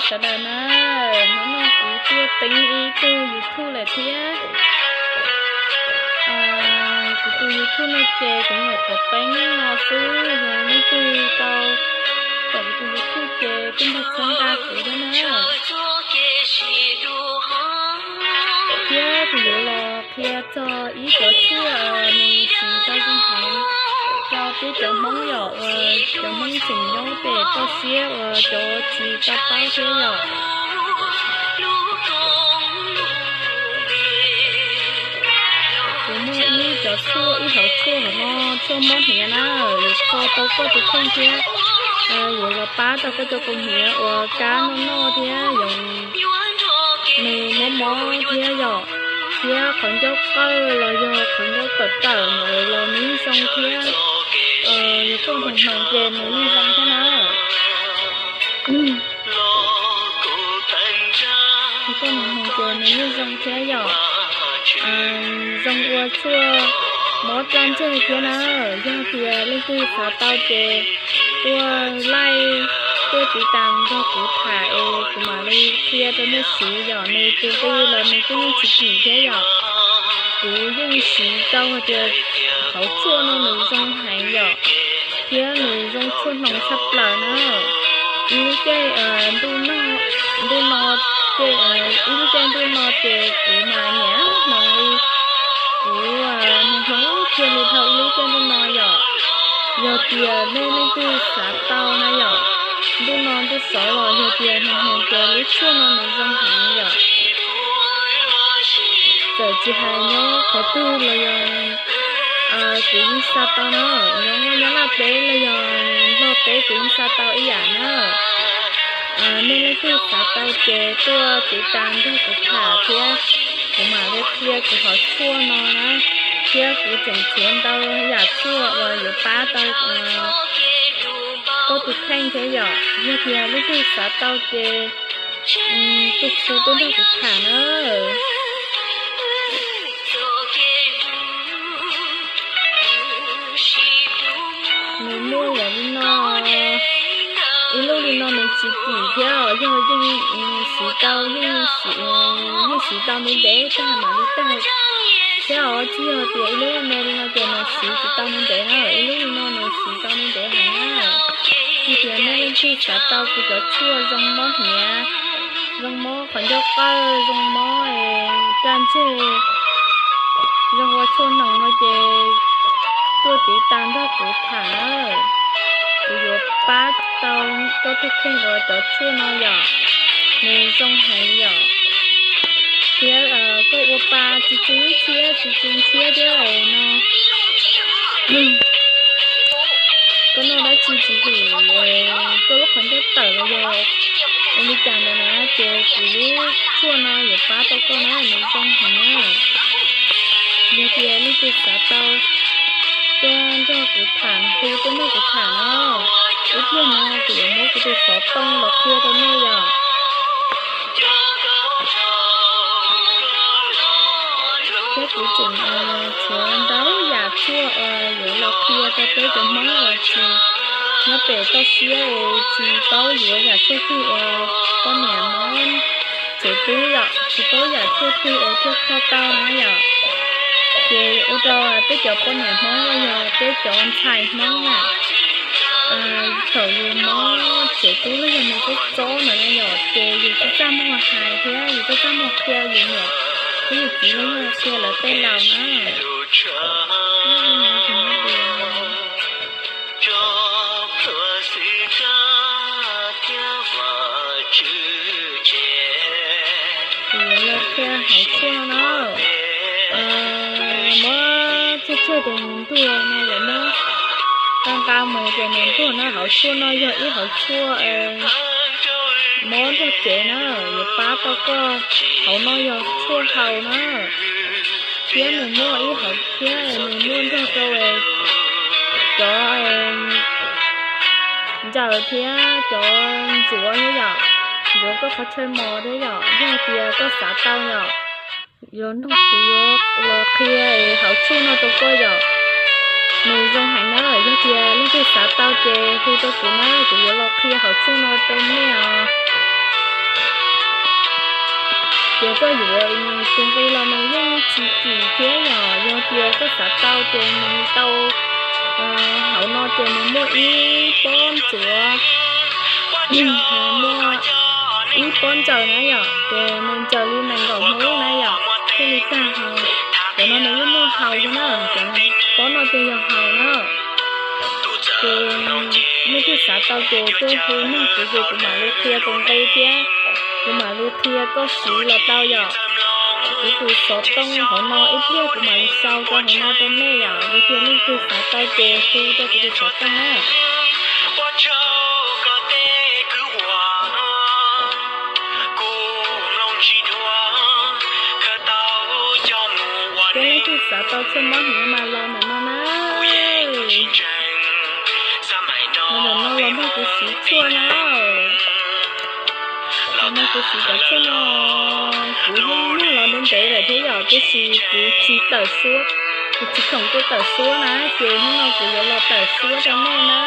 Sawv daws na, hnub no kuv tuaj teeb ib tug YouTube lawm thiab. Kuv tus YouTube no ces kuv nyuam qhuav teeb no xwb, yog leej twg tau koom kuv tus YouTube ces kuj nrog txhawb nqa kuv thiab na. Thiab kuv yuav los qhia txog ib cov tshuaj nws siv tau zoo heev rau peb cov Hmoob yom, uas cov Hmoob tseem nyob pem toj siab uas cov tsis tau paub thiab yom. Kuv muaj ib cov tshuaj, ib hauv tshuaj hauv no, tshuaj mob hniav na, yuav kho tau koj tus kheej thiab yuav los pab tau koj cov kaus hniav uas kab noj noj thiab yog nws mob mob thiab yom. Thiab qhov ncauj qawj los yog qhov ncauj tawm tawm ntawd los nws yeej zoo thiab. Yog koj hnoos hnoos ces nws yeej zoo thiab na. Yog koj hnoos hnoos ces nws yeej zoo thiab yom. Zoo ua tshuaj mob raj ntseg thiab na. Yog tias leej twg xav tau ces tuaj laij, tuaj tiv tas nrog kuv tham es kuv mam li qhia rau nej siv yom. Nws tus nqi los nws kuj yeej tsis kim thiab yom. Kuv yeej siv tau hais tias hauv tshuaj no nws zoo heev yom, thiab nws zoo tshuaj hnoos tshaj plaws na. Ib lub caij ntuj no, ntuj no, ib lub caij ntuj no ces kuv mas niaj hmo li, kuv hnoos hnoos thiaj li dhau ib lub caij ntuj no yom. Yog tias nej leej twg xav tau na yom, ntuj no ntuj xov los yog tias hnoos hnoos ces lub tshuaj no nws zoo heev yom. Txawm tsis hais nyob qhov twg los yog kuv yeej xa tau na, nyob Nyab Laj teb los yog Nplog teb kuv yeej xa tau ib yam na. Nej leej twg xav tau ces tuaj tiv tas nrog kuv tham thiab kuv mam li qhia kuv hauv tshuaj no na. Thiab kuv tseem tshuav ntau yam tshuaj uas yuav pab tau koj tus kheej thiab yom. Yog tias leej twg xav tau ces tuaj, hu tuaj nrog kuv tham na. Nws muaj yam li no, ib lub li no nws tsis kim thiab os, yog yeej siv tau, yeej siv tau ntev ntev tag mam li tag thiab os. Tsis yog tias ib lub me li no ces nws siv tsis tau ntev ntev na, ib lub li no nws siv tau ntev ntev heev na. Yog tias nej leej twg xav tau kuv cov tshuaj zoo mob hniav, zoo mob qhov ncauj qawj, zoo mob raj ntseg, zoo ua tshuaj hnoos no ces tuaj tiv tas nrog kuv tham na. Kuv yuav pab tau koj tus kheej uas cov tshuaj no yom, nws zoo heev yom. Thiab koj ua pa tsis tsw ntxhiab, tsis tsw ntxhiab thiab no, koj noj dab tsi tsis vim koj lub qhov ncauj tawm los yog ua li cas ntawd na, ces kuv lub tshuaj no yuav pab tau koj na, nws zoo heev na. Yog tias leej twg xav tau, tuaj nrog kuv tham, hu tuaj nrog kuv tham na. Ib pliag no kuv yuav muab kuv tus xov tooj los qhia rau nej yom. Thiab kuv tseem tshuav ntau yam tshuaj uas yuav los qhia rau peb cov Hmoob uas tsis nyob pem toj siab es tsis paub yuav yam tshuaj twg uas poj niam mob tsev tub yom, tsis paub yam tshuaj twg uas thiaj kho tau na yom. Ces ua rau peb cov poj niam Hmoob los yog peb cov ntxhais Hmoob na, thaum yus mob tsev tub los yog nws txob txob ntawd na yom, ces yus txaj txaj muag hais thiab yus txaj txaj muag qhia yus niam thiab yus txiv los yog qhia lawv tej laus na. Kuv yuav los qhia hauv tshuaj no na. Mob tshuaj tshuaj ces nws ntuag no, lawv muab nqa nqa mus ces nws ntuag na. Hauv tshuaj no yog ib hauv tshuaj mob nrog cev na, yuav pab tau koj. Hauv no yog tshuaj hau na, thiab nws muaj ib hauv thiab nws muaj nrog rau cov ntsaws thiab cov ntxuav thiab yom, ntxuav koj qhov chaw mos thiab yom. Yog tias koj xav tau yom, yuav nrog kuv yuav los qhia hauv tshuaj no rau koj yom. Nws zoo heev na, yog tias leej twg xav tau ces hu rau kuv na, kuv yuav los qhia hauv tshuaj no rau nej os. Ces koj yuav nws tus nqi los nws yeej tsis kim thiab yom, yog tias koj xav tau ces nws tau, hauv no ces nws muaj ib pob ntxuav, muaj ib pob ntsaws na yom, ces nws ntsaws li nees nkaum hnub na yom, thiaj li tag haus. Cov no nws yeej muaj haus thiab na, cov pob no ces yog haus na. Ces leej twg xav tau ces tuaj hu nrog kuv ces kuv mam li qhia tus nqi thiab kuv mam li qhia koj siv los tau yom. Kuv tus xov tooj hauv no ib pliag kuv mam li sau rau hauv no rau nej yom, yog tias leej twg xav tau ces hu rau kuv tus xov tooj na. Ces leej twg xav tau tshuaj mob hniav mas los ntawm no na. Los ntawm no los nrog kuv siv tshuaj na. Los no kuv siv cov tshuaj no, kuv yeej muag los ntev ntev lawm thiab yom, tiam sis kuv tsis tawm suab, kuv tsis khoom tuaj tawm suab na, ces hnub no kuv yuav los tawm suab rau nej na.